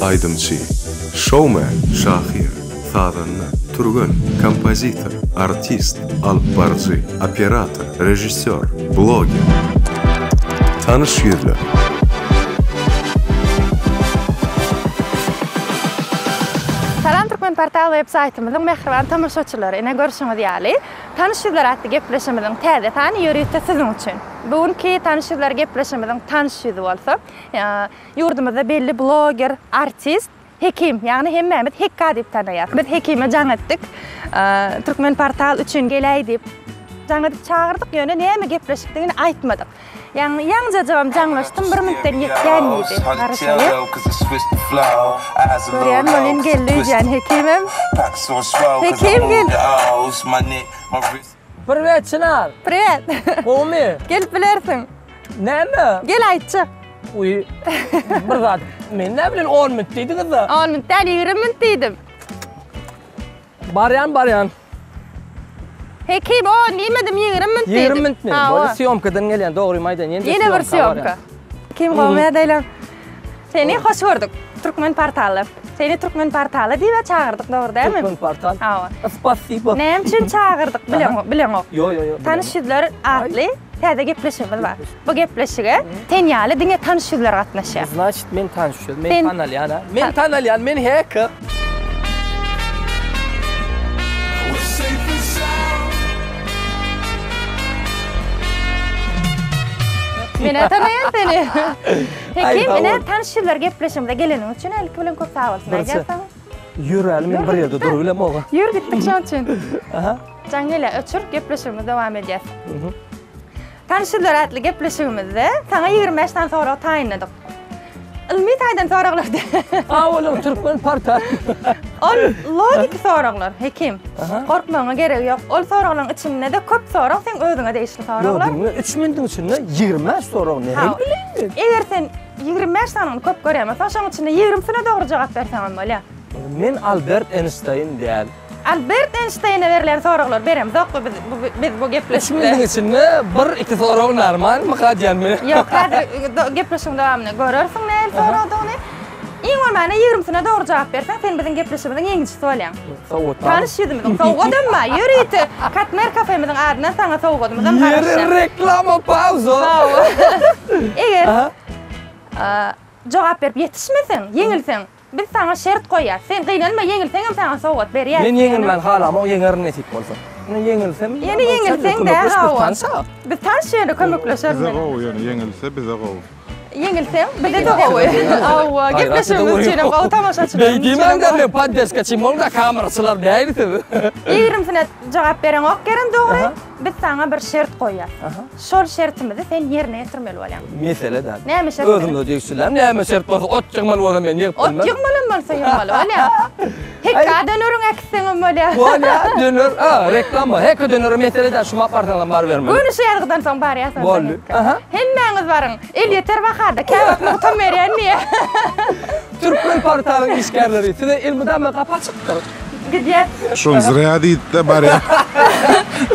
Aýdymçy, şoumen, şahyr, sazanda, türgen, kompozitor, artist, alypbaryjy, operator, režissýor, bloger. Tanyş ýüzler. Salam Türkmenportal web saýtymyzyň mähriban tomaşaçylary! Ine görşüňiz ýaly, Tanyş ýüzler atly gepleşigimiziň täze sany ýörite siziň üçin. Bu günki Tanyş ýüzler gepleşigimiziň tanyş ýüzi bolsa, ýurdumyzda belli bloger, artist Hekim, ýagny hemmämiz Hekga diýip tanaýas. Biz Hekime jaň etdik. Türkmenportal üçin geläý diýip jaň edip çagyrdyk, ýöne näme gepleşikdigini aýtmadyk. Ýaňy ýaňjajygam jaňlaşdym, bir minutdan ýetýän diýdi. Garaşaly. Görýän welin geldi öýdýän Hekimem. Hekim gel. Priwet Çynar. Priwet. Gowumy? Gelip bilersiň. Näme? Gel aýtjak. Uý. Bir zat. Men näme bilen 10 minut diýdiňiz-de. 10 minut däl, 20 minut diýdim. Barýan, barýan. Hekim, on diýmedim, 20 minut diýdim. 20 minutmy? Boldy, sýomkadan gelýän, dogrymy aýdaýyn. Ýene Ýene bir sýomka. Kim gowy ýagdaýlar? Seni hoş gördük. Türkmen portaly. Seni Türkmen portaly diýip çagyrdyk, dogry dälmi? Türkmen portal. Hawa. Spasibo. Näme üçin çagyrdyk bileňok, bileňok. Ýo, ýo, ýo. Tanyş ýüzler atly täze gepleşigimiz bar. Bu gepleşige sen ýaly diňe tanyş ýüzler gatnaşýar. Znaçit men tanyş ýüz, men tanalýan ha. Men tanalýan, men hacker. Men-ä tanaýan seni. Hekim, ine tanyş ýüzler gepleşigimize geleniň üçin ilki bilen köp sag bolsun aýdýas saňa. Ýöräli men bir ýerde durup bilemok. Ýör gitdik şoň üçin. Aha. Jaň gelýär, öçür, gepleşigimizi dowam edýäs. Tanyş ýüzler atly gepleşigimizde saňa 25 sany sorag taýynladyk. Ylmy taýdan soraglar däl. A olar türkmen portal. Ol logiki soraglar, Hekim. Gorkmagyňa geregi ýok. Ol soraglaryň içinde-de köp sorag seň özüňe degişli soraglar. Ýok, diňle, 3 minutyň içinde 25 sorag nähili bileýin men? Eger sen 25 sanyny köp görýän bolsaň, şonuň içinde 20-sine dogry jogap berseňem bolýar. Men Albert Enşteýn däl. Albert Enşteýne berlen soraglary beremzok bu biz bu biz bu gepleşikde. Üç minutiň içinde bir iki sorag normalmyka diýen men. Ýok häzir gepleşigiň dowamynda görersiň nähili soragdygyny. Iň bolmanda ýigrimisine dogry jogap berseň sen biziň gepleşigimiziň ýeňijisi bolýaň. Sowgat barmy? Tanyş ýüzümiziň sowgadam bar ýörite Katmer kafemiziň adyndan saňa sowgadymyzam garaşýar. Ýeri reklama pauza. Hawa. Eger jogap berip ýetişmeseň ýeňilseň Biz saňa şert goýýas. Sen gynanma, ýeňilseňem saňa sowgat berýäs. Men ýeňilmän halamok, ýeňerin nesip bolsa. Ýöne ýeňilsem, Ýene ýeňilseň-dä, hawa. Biz tanyş-a. Biz tanyş ýöne kömekleşeris. Bize gowy ýöne ýeňilse bize gowy. Ýeňilseň bize-de gowy. Hawa, gepleşigimiz üçinem gowy, tomaşaçylarymyz Beý üçinem gowy. diýmäň-dä men poddeşkaçym boluň-da kameraçylar däl siz. Ýigrimsine jogap bereňok Kerem dogry. Biz saňa bir şert goýýas. Şol şertimizi sen ýerine ýetirmeli bolýaň. Mesele däl. Näme şert? Özüňde degişliläm. Näme şert bolsa ot ýygmaly bolsa men ýygyp bilmem. Ot ýygmalam bolsa ýygmaly bolýa. Hekga döneriň äkitseňem bolýa. Bolýa, döner. A, reklama. Hekga dönere mesele däl. Şumat barsaňam barybermeli. Göni şu ýazgydan soň barýas onda. Boldy. Aha. Hemmäňiz baryň. Elýeter bahada. Käwagt mugtam berýän diýe. Türkmen portalyň işgärleri size elmydama gapy açykdyr. Gidýäs. Şol zrýa diýdi-de barýa.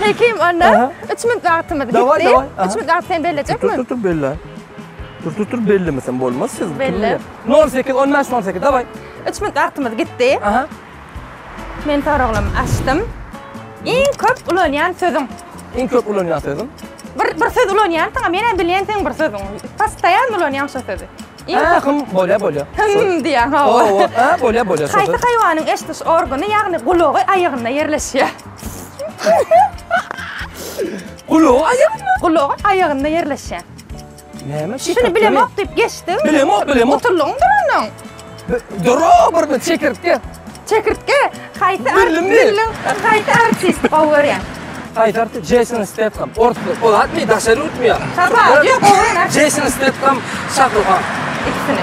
Hekim onda 3 minut wagtymyz gitdi. Daway daway. 3 minut wagt sen bellejekmi? Dur dur dur belle. Dur dur dur bellemesem bolmaz siz. Belle. 08 15 08 daway. 3 minut wagtymyz gitdi. Aha. Men soraglamy açdym. Iň köp ulanýan sözüň? Iň köp ulanýan sözüm? Bir bir söz ulanýansyň, men hem bilýän seň bir sözüň. Postoýan ulanýaň şo sözi. Iň köp. Hym, bolýa, bolýa. Hym diýýäň, hawa. Hawa, ha, bolýa, bolýa. Haýsy haýwanyň eşdiş organy, ýagny gulagy aýagynda ýerleşýär? Gulagy aýagynda? Gulagy aýagynda ýerleşýär. Näme? Şuny bilemok diýip geçdiň. Bilemok, bilemok. Gutuldygyňdyr ondan. Dur, bir bir çekirtge. Çekirtge haýsy Bildimmi? Haýsy artist gowy görýäň? Haýsy artist? Jason Statham. Ors, o zatmy? Daşary ýurtmy ýa? Tapawudy ýok, gowy görýän artist. Jason Statham, Şahruh Han. Ikisini.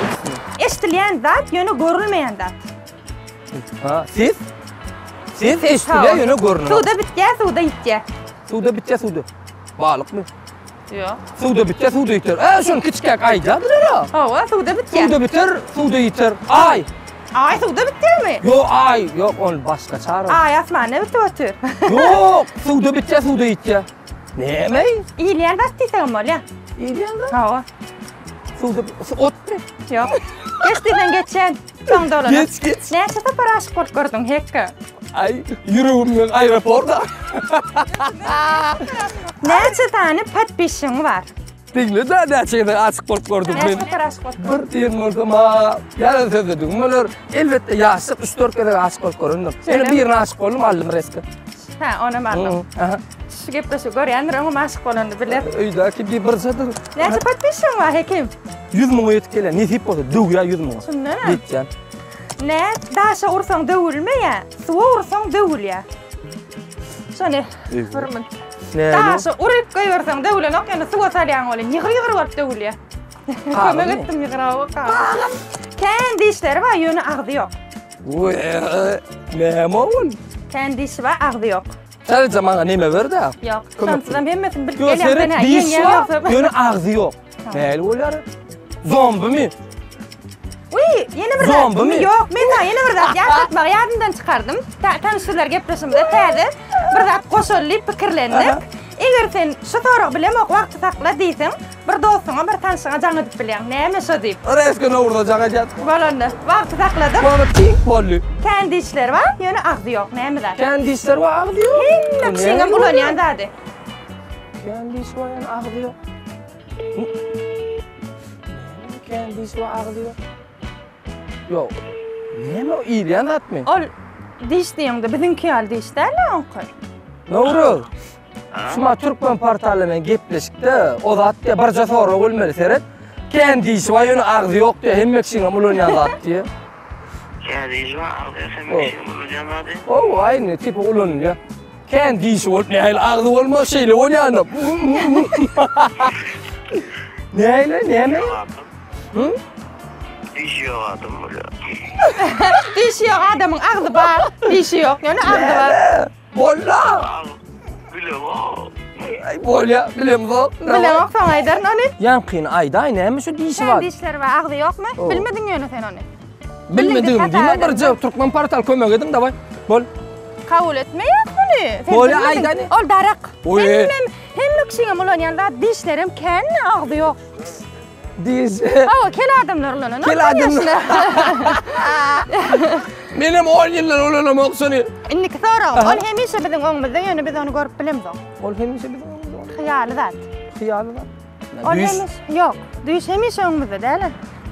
Eşdilýän zat, ýöne görülmeýän zat. Ha, ses? Ses eşdilýär, ýöne görünmeýär. Suwda bitýär, suwda ýitýär. Suwda bitýär, suwda. Balykmy? Ýok. Suwda bitýär, suwda ýiter. Ä, şony kiçikäk aýdýardylar-a. Hawa, suwda bitýär. Suwda biter, suwda ýiter. Aý! Aý suwda bitýärmi? Ýok, aý, ýok, ony başga çagyr. Aý asmanda bitip otyr. Ýok, suwda bitýär, suwda ýitýär. Näme? Iýilýän zat diýsegem bolýar. Iýilýän zat? Hawa. Suwda otmy? Ýok. Geç diýseň geçýän. Soň dolanyp. Geç, geç. Näçe sapar aşyk bolup gördüň Hekge? Aý, ýüregim bilen aeroporta. Näçe sany podpisçiň bar? Diňle-de näçe gezek aşyk bolup gördüm men. Näçe sapar aşyk bolup gördüň? Bir diýen bolsam, ha, ýalan sözledigim bolar. Elbetde ýaşlyk 3-4 gezek aşyk bolup görendim. Ýöne birine aşyk boldum, aldym reski. Hä, onam aldyň. Aha. Şu gepleşigi görýändir, öňem aşyk bolanyny biler. Öýdäki bir birjedir. Näçe podpisçiň bar Hekim? 100 müňe ýetip gelýär. Nesip bolsa döwýär 100 müňe. Şundanam? Ýetýän. Nä, daşa ursaň döwülmeýär, suwa ursaň döwülýär. Şony bir mün. Daşa urup goýberseň döwülenok, ýöne suwa salýaň welin ýygyr-ýygyr bolup döwülýär. Kömek etdim ýygyrawa. Kän dişleri bar, ýöne agzy ýok. Näme ol? Kän dişi bar, agzy ýok. Sadece maňa neme ber-de. Ýok. Şonsuzam hemmesini bilip gelýän sen hä. Diş bar, ýöne agzy ýok. Nähili bolýar? Zombymy? Uý, ýene bir zat. Zombymy? Ýok, men saňa ýene bir zat ýatlatmagy ýadymdan çykardym. Tanyşdylar gepleşigimize täze bir zat goşaly diýip pikirlendik. Eger sen şu soragy bilemok, wagty sakla diýseň, bir dostuňa, bir tanşyňa jaň edip bilýäň. Näme şo diýip. Resko Nowruza jaň edýän. Bolanda, wagty sakladyk. Boldy, tiňk boldy. Kän dişleri bar, ýöne agzy ýok. Näme zat? Kän dişleri bar, agzy ýok. Hemme kişiňem ulanýan zady. Kän dişi bar, ýöne agzy ýok. Näme kän dişi bar, agzy ýok? Ýok. Näme o iýilýän zatmy? Ol diş diýeňde biziňki ýaly diş däl-ä oňky. Nowruz. Şuma Türkmen portaly bilen gepleşikde o zat diýe birje sorag bilmeli seret. Kän dişi bar ýöne agzy ýok diýe hemme kişiňem ulanýan zat diýe. Kän dişi bar agzy ýok hemme kişiňem ulanýan zady. Hawa aýny tipi ulanylýar. Kän dişi bolup nähili agzy bolmaz şeýle bolýanda. Nähili näme? Hı? Dişi ýok adam bolýar. Dişi ýok adamyň agzy bar. Dişi ýok ýöne agzy bar. Bolda. Bilemok. Aý bolýa, bilemzok. Bilemok, soň aýdaryn ony. Ýaňkyny aýdaý, näme şu dişi bar? Kän dişleri bar, agzy ýokmy? Bilmediň ýöne sen ony. Bilmedigim diýme birje Türkmen portal kömek ediň daway. Bol. Kabul etmeýäs muny. Sen Bolýa bilmediň. aýdany. Ol darak. Oý. Hemmem, hemme kişiňem ulanýan zat dişlerem kän, agzy ýok. Diş. Hawa, kel adamlar ulananok. Kel adamlar. Menem 10 ýyldan ulanamok şony. Indiki soragym, ol hemişe biziň öňümizde, ýöne biz ony görüp bilemzok. Ol hemişe biziň öňümizde. Hyýaly zat. Hyýaly zat. Ol hemişe, ýok, düýş hemişe öňümizde däl.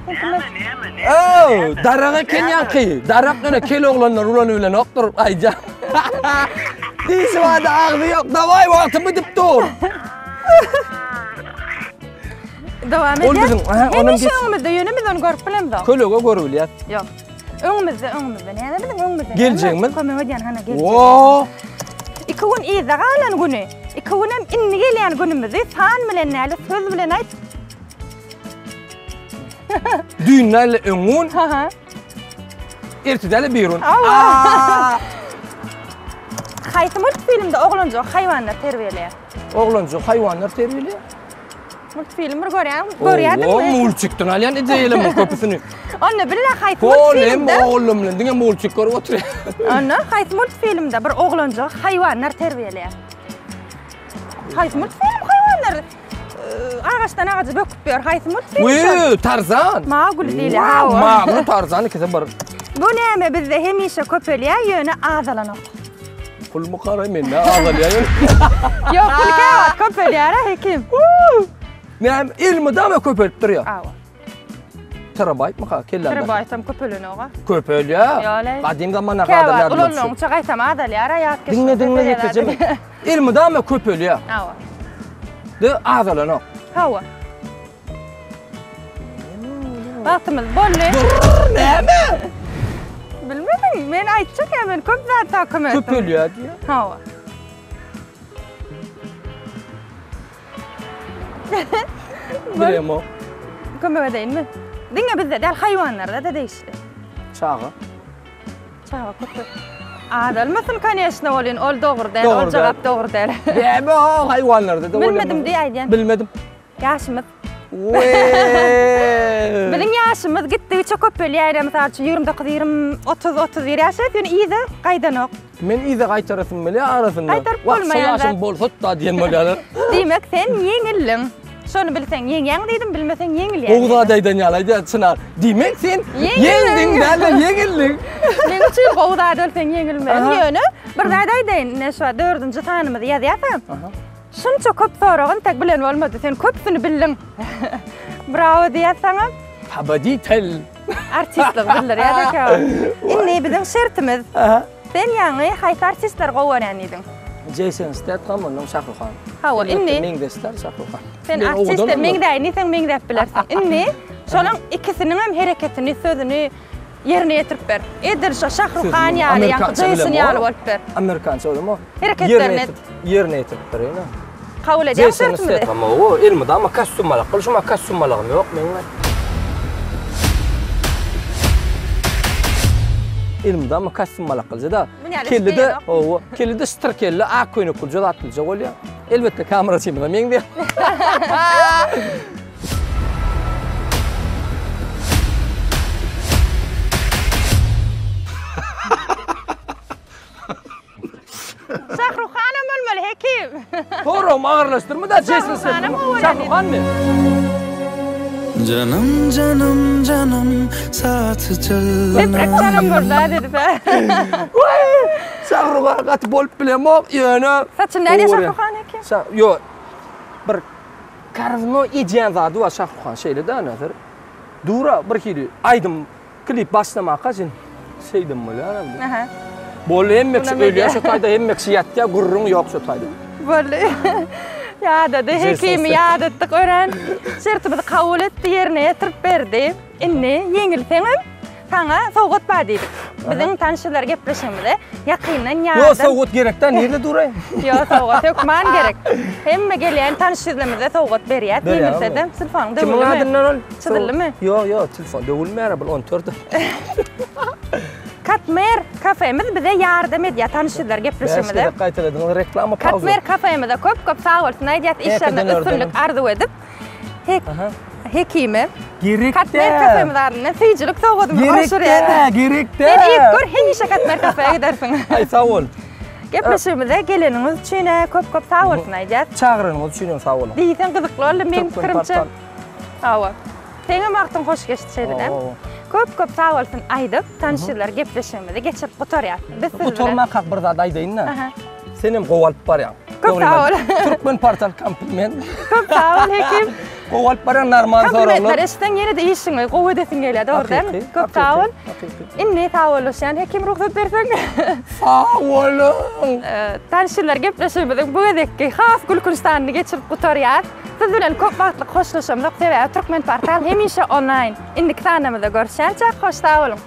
Näme, näme, näme? Oo, darak eken ýaňky. Darak ýöne kel oglanlar ulanyp bilenokdyr, aýdýan. Dişi bardy, agzy ýok. Dawaý, wagtym gidip dur. Dowam Ol edýär. biziň, aha, onam Hemişe geç. öňümizde, ýöne biz ony görüp bilemzok. Kölege görübilýär. Ýok. Öňümizde, öňümizde. Näme biziň öňümizde? Geljegimiz. Kömek edýän hana geljek. Oo! Iki gün yzda galan güni, iki günem indi gelýän günümizi san bilen näle söz bilen aýt. Düýn näle öňňun, Aha. ertir däle birun. Awa. Haýsy multfilmde oglanjyk haýwanlar terbiýeleýär? Oglanjyk haýwanlar terbiýeleýär. Multfilm bir görýän, görýärdiňmi? Owo, multikden alýan ideýalarymyň köpüsini. Onda billa haýsy multfilmde? multfilmde? Oglum bilen diňe multik görüp oturýar. Onda haýsy multfilmde bir oglanjyk haýwanlar terbiýeleýär? Haýsy multfilm haýwanlar agaçdan agaja böküp ýör? Haýsy multfilm? Wee, Tarzan. Maugli diýilýär. Hawa. Maugli, Tarzan ikisi bir. Bu näme bizde hemişe köpelýär, ýöne azalanok. Pul mukara mende azalýar ýöne. Ýok, pul käwagt köpelýär-ä hekim. Näme, elmydama köpelip durýar. Hawa. Terabaýtmyka kellämde? Terabaýtam köpelenok-a. Köpelýär. Ýok-leý. Gadym zamana gadyrlar. Käwagt ulanmagyňça gaýtam azalýar-a ýatkeşlik. Diňle, diňle ýekeje. Elmydama köpelýär. Hawa. De azalanok. Hawa. Wagtymyz boldy. Dur, näme? Bilmedim, men aýtjak ýa men köp zat saňa kömek etdim. Köpelýär diýýär. Hawa. Bilemok. Kömek edeýinmi? Diňe bizde däl, haýwanlarda-da degişli. Çaga. Çaga köpek. Azalmasyn koneşno bolýan, ol dogry däl, ol jogap dogry däl. Näme o haýwanlarda da Bilmedim diý aýdýan. Bilmedim. Ýaşymyz. Wee. Biziň ýaşymyz gitdigiçe köpelýär, ýa mysal üçin 29, 20, 30, 31 ýaşaýas, ýöne yza gaýdanok. Men yza gaýtarasym gelýär arasynda. Gaýtaryp bolmaýan zat. Wah, şo ýaşym bolsat-da diýen bolýarlar. Diýmek sen ýeňildiň. Şony bilseň ýeňýäň diýdim, bilmeseň ýeňilýäň. Gowy zat aýdan ýaly aýdýar Çynar. Diýmek sen ýeňdiň däl-de ýeňildiň. Meň üçin gowy zat ol seň ýeňilmegiň. Ýöne bir zat aýdaýyn, ine şu dördünji sanymyzy ýazýarsyň. Şunça köp soragy entek bilen bolmady. Sen köpüsini bildiň. Brawo diýýäs saňa. Pobeditel. Artistlik bildirýär käwagt. Indi biziň şertimiz. Sen ýaňy haýsy artistleri gowy görýän diýdiň? Jeýson Stetham ondan Şahruh Han. Hawa, indi meňzeşler Şahruh Han. Sen artiste meňzäýin diýseň meňzäp bilersiň. Indi şolaň ikisiniň hem hereketini, sözüni ýerine ýetirip ber. Edil şo Şahruh Han ýaly, ýa Jeýson ýaly bolup ber. Amerikança bolama. Hereketlerini et. Ýerine ýetirip bereýin. Kabul edýäňmi şertimizi? Jeýson Stetham hawa, elmydama kostýum malak. Ol şuma kostýum malagym ýok meň. Elmydama kostýum malak gylja-da. Kellede, hawa, kellede şytyr kelle, ak köýnek gülje zat gülje bolýar. Elbetde kameraçymyza meňzeýär. Şahruh Hanam bolmaly Hekim. Soragymy agyrlaşdyrma da Jason Şahruh Hanam Şahruh Hanmy? Janym janym janym saat çal. Deprek janym bolda dedi be. Şahruh Han gaty bolup bilemok ýöne. Saçyny nädýär Şahruh Han Hekim? Ýok. Bir karzno edýän zady bar Şahruh Han şeýle däl näzer. Dura bir hili aýdym Klip başlamaka sen şeýdem bolýar indi. Aha. Boldy hemme kişi ölýär şo taýda hemme kişi ýatýar gürrüň ýok şo taýda. Boldy. Ýadady Hekimi ýadatdyk örän. Şertimizi kabul etdi ýerine ýetirip berdi. Indi ýeňilseňem saňa sowgat bar diýdik. Biziň tanşylar gepleşigimize ýakyndan ýardam. Ýok sowgat gerek däl nirde duraý. Ýok sowgat hökman gerek. Hemme gelýän tanyş ýüzlerimize sowgat berýäs. Ýeňilse-de telefonyň döwülimi? Kimiň adyndan ol? Çyzyldymy? Ýok, ýok, telefon döwülmeýär, bul 14. Katmer kafemiz bize ýardam edýär tanyş ýüzler gepleşigimize. Bäş gezek gaýtaladyňyz reklama pauza. Katmer kafemize köp köp sag bolsun aýdýas, işlerinde üstünlik arzuw edip. Hekime. Gerek Katmer kafemiz adyndan süýjülik sowgadymyzy gowşurýar. Gerek gerek Sen iýip gör, hemişe Katmer kafeýe gidersiň. Aý sag bol. Gepleşigimize geleniňiz üçin köp köp sag bolsun aýdýas. Çagyranyňyz üçin hem sag boluň. Diýseň gyzykly boldy meň pikirimçe. Hawa. Seňem wagtyň hoş geçdi şeýle däl. Köp köp sag bolsun aýdyp, tanyş ýüzler gepleşigimizi geçirip gutarýas. Biz siz bilen. Gutarmakak bir zat aýdaýyn-da. Senem gowy alyp barýaň. Köp sag bol. Türkmen portal kompliment. Köp sag bol Hekim. Gowy alyp barýaň normal soraglar. Komplimentler eşitseň ýene-de işiňi gowy edesiň gelýär, dogry dälmi? Köp sag bol. Indi sag bollaşýan Hekim rugsat berseň. Sag boluň. Tanyş ýüzler gepleşigimiziň bu gezekki has gülkünç sanyny geçirip gutarýas. Siz bilen köp wagtlyk hoşlaşamzok, sebäbi Türkmenportal hemişe onlaýn. Indiki sanymyzda görüşýänçäk, hoş sag boluň!